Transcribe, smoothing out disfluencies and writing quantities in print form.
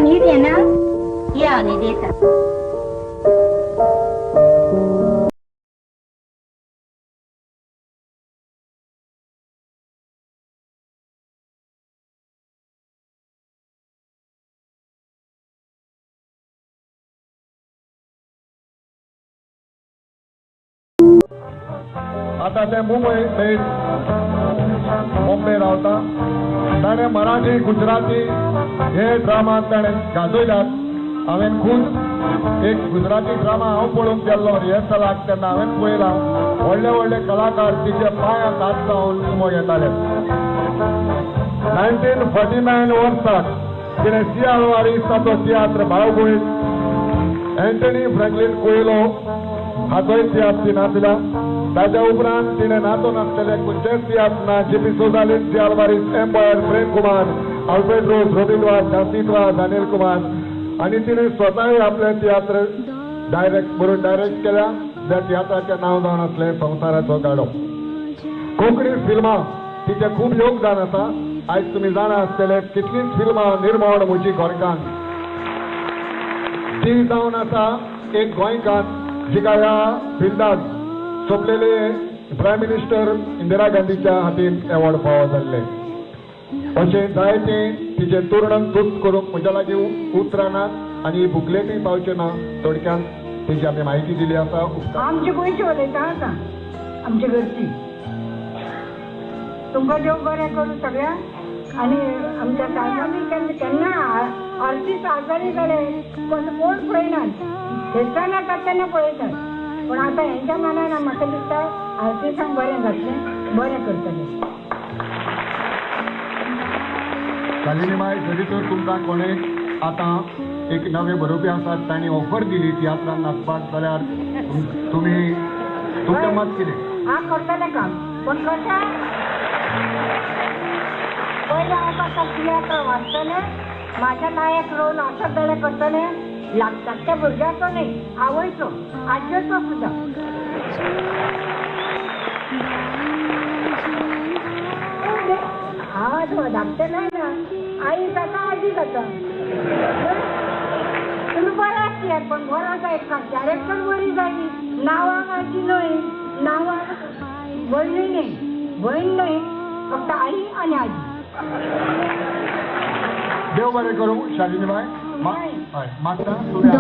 न्हीद येना? या हांव न्हिदयता. आता ते मुंबय थंय बॉम्बे रावता. ताणें मराठी, गुजराती हे ड्रामा ताणें गाजयल्यात. हांवें खूद एक गुजराती ड्रामा हांव पळोवंक गेल्लो रिहर्सलाक, तेन्ना हांवें पळयला व्हडले व्हडले कलाकार तिच्या पांयांक हात लावन उमो घेताले. 1949 वर्साक तिणें सियालवारी ताचो तियात्र भावभूंय, एंटनी फ्रँकलीन कोयलो हाचोय तियात्र ती नाचल्या. ताच्या उपरांत तिणें नाचो नासलेले खंयचेच तियात्र ना. GP Souzalin, सियालवारीस, empire, Prem Kumar, Alfred रोज, रोबीन वाज, झांसीत वाज, अनिल कुमार आनी तिणें स्वताय आपले तियात्र डायरेक्ट बरोवन डायरेक्ट केल्या. त्या तियात्राचें नांव जावन आसलें संवसाराचो गाडो. कोंकणी फिल्मां तिचें खूब योगदान आसा. आयज तुमी जाणा आसतले कितलींच फिल्मां निर्माण म्हजी गोंयकान ती जावन आसा एक गोंयकार जिका ह्या फिल्डाक सोंपलेले प्रायम मिनिस्टर इंदिरा गांधीच्या हातीन एवॉर्ड फावो जाल्ले. अशें जायते तिचें तुर्णन तुस्त करूंक म्हज्या लागीं उतरां ना आनी बुकलेटूय पावचें ना. थोडक्यान तिची आमी म्हायती दिली आसा. आमची गोंयची उलयता आतां, आमची घरची. तुमकां देव बरें करूं सगळ्यांक. आनी आमच्या आमी केन्ना केन्ना आर्टिस्ट आजारी जाले कोण कोण पळयनात, फेस्तां जातात तेन्ना पळयतात. पूण आतां हेंच्या मनान म्हाका दिसता आर्टिस्टांक बरें जातलें, बरें करतलें. शालिनी माय, जरी तर तुमकां कोणें आतां एक नवे बरोवपी आसात तांणी ऑफर दिली तियात्रान नाचपाक जाल्यार तुमी तुमचें मत कितें? हांव करतलें काम, पूण कशें पयलें हांव आतां तियात्र वाचतलें, म्हाज्या लायक रोल आसत जाल्यार करतलें. धाकट्या भुरग्याचो न्ही, आवयचो, आजयेचो सुद्दां. हांव धाकटें न्हय ना, आई जाता, आजी जाता. तुमी बरें आसल्यात, पण बरो जाय कॅरेक्टर बरी जाय. नांवां आजी न्हय, नांवां भयणी न्हय, भयण न्हय, फक्त आई आनी आजी. देव बरें करूं शालिनी बाय. हय, मागता तुमी.